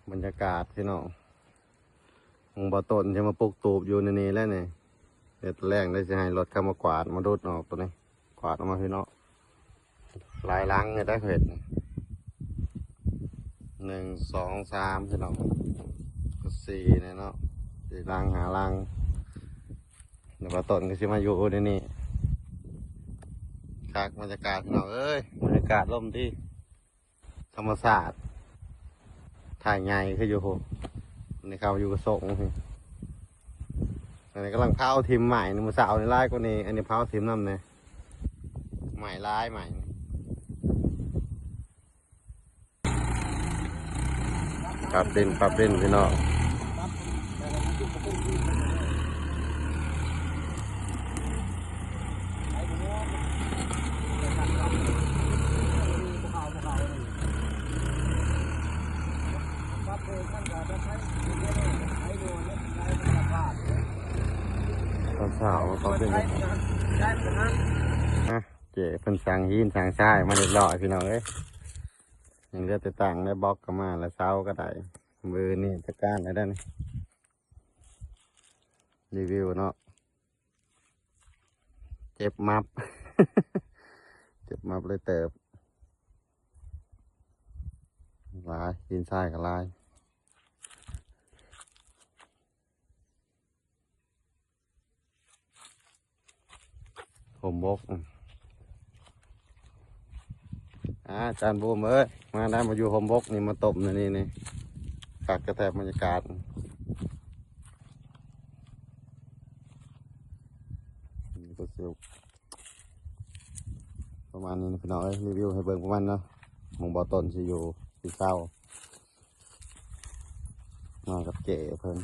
ບັນຍາກາດພີ່ນ້ອງ ຂອງບ່າວຕົ້ນ ຊິມາປຸກຕູບຢູ່ໃນນີ້ແຫຼະນີ້. ເຮັດແລ້ງໄດ້ ຊິໃຫ້ລົດເຂົ້າມາກວາດ ມາດູດອອກໂຕນີ້ ກວາດອອກມາພີ່ນ້ອງ. ຫຼາຍຫຼັງຢູ່ໄດ໋ເຂົາເຮັດນີ້ ໜຶ່ງ ສອງ ສາມ ພີ່ນ້ອງ ກໍສີ່ແນ່ເນາະ ສີ່ຫຼັງ ຫ້າຫຼັງ. ແລ້ວບ່າວຕົ້ນກໍຊິມາຢູ່ໃນນີ້. ຄັກບັນຍາກາດພີ່ນ້ອງເອີຍ ບັນຍາກາດລົມດີ ທຳມະຊາດ ຖ່າຍໃຫຍ່ຄືຢູ່ພຸ້ນ. ອັນນີ້ເຂົາຢູ່ກະສົງ ອັນນີ້ກຳລັງເຜົາຖິ້ມໄມ້ນີ້ ມື້ເຊົ້ານີ້ຫຼາຍກວ່ານີ້ ອັນນີ້ເຜົາຖິ້ມນຳແດ່ ໄມ້ຫຼາຍໄມ້. ປັບດິນ ປັບດິນພີ່ນ້ອງ. ຕອນເຊົ້າກໍເປັນ ຮະ ເຈ້ເພິ່ນສ້າງຫີນສ້າງຊາຍມາຮຽບຮ້ອຍພີ່ນ້ອງເອີຍ. ຍັງເຫຼືອແຕ່ຕັ້ງແລ້ວ ບລັອກກໍມາແລ້ວ ເສົາກໍໄດ້. ມື້ນີ້ຈັດການໄດ້ແລ້ວນີ້ ຣີວິວເນາະ. ເຈັບມັບ ເຈັບມັບເລີຍເຕີບ ຫຼາຍ ຫີນຊາຍກໍຫຼາຍ. ຮົ່ມບົກ ອາ ອາຈານບູມເອີຍ ມາໄດ້ ມາຢູ່ຮົ່ມບົກນີ້ ມາຕົ້ມໃນນີ້ນີ້ ຄັກກະແທບບັນຍາກາດ. ປະມານນີ້ນະພີ່ນ້ອງເອີຍ ຣີວິວໃຫ້ເບິ່ງປະມານເນາະ ໝ່ອງບ່າວຕົ້ນຊິຢູ່ຊິເຊົາ ມາກັບເຈ້ເພິ່ນ.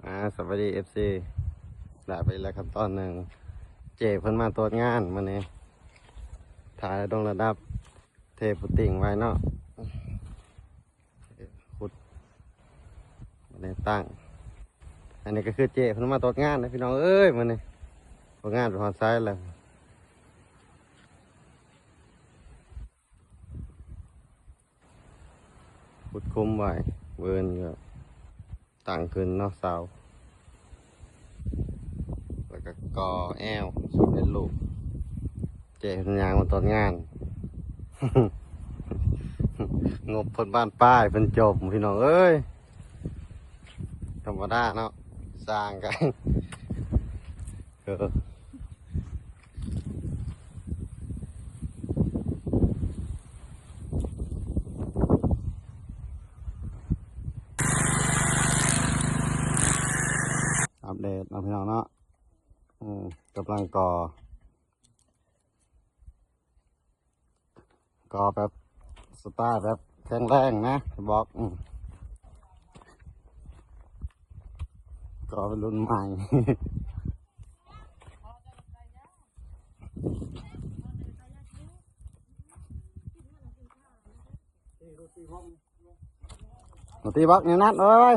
ອ່າ ສະບາຍດີ ເອັຟຊີ ໄດ້ໄປອີກແລ້ວຂັ້ນຕອນໜຶ່ງ ເຈ້ເພິ່ນມາຕວດງານມື້ນີ້ ຖ່າຍລົງລະດັບ ເທຟຸດຕິງໄວ້ເນາະ ຂຸດໃນຕັ້ງ. ອັນນີ້ກໍຄືເຈ້ເພິ່ນມາຕວດງານນະພີ່ນ້ອງເອີຍ ມື້ນີ້ ຕວດງານໄປຮອດໃສແລ້ວ. ຂຸດຄຸມໄວ້ ເວີນກໍຕັ້ງຂຶ້ນເນາະ ເສົາ ແລ້ວກໍກໍ່ແອວສຳເລັດຮູບ. ເຈ້ເພິ່ນຍ່າງມາຕອນງານ ງົບເພິ່ນບານປາຍ ເພິ່ນຈົມ ພີ່ນ້ອງເອີຍ ທຳມະດາເນາະ ສ້າງກັນ ເອີ ອັບເດດເນາະ ພີ່ນ້ອງເນາະ ອືມ ກຳລັງກໍ່ ກໍແບບສະຕາຍແບບແຂງແຮງນະ ບລັອກ ອືມ ກໍເປັນລຸ້ນໃໝ່ ມາຕີບລັອກແນວນັ້ນ ເອີຍ.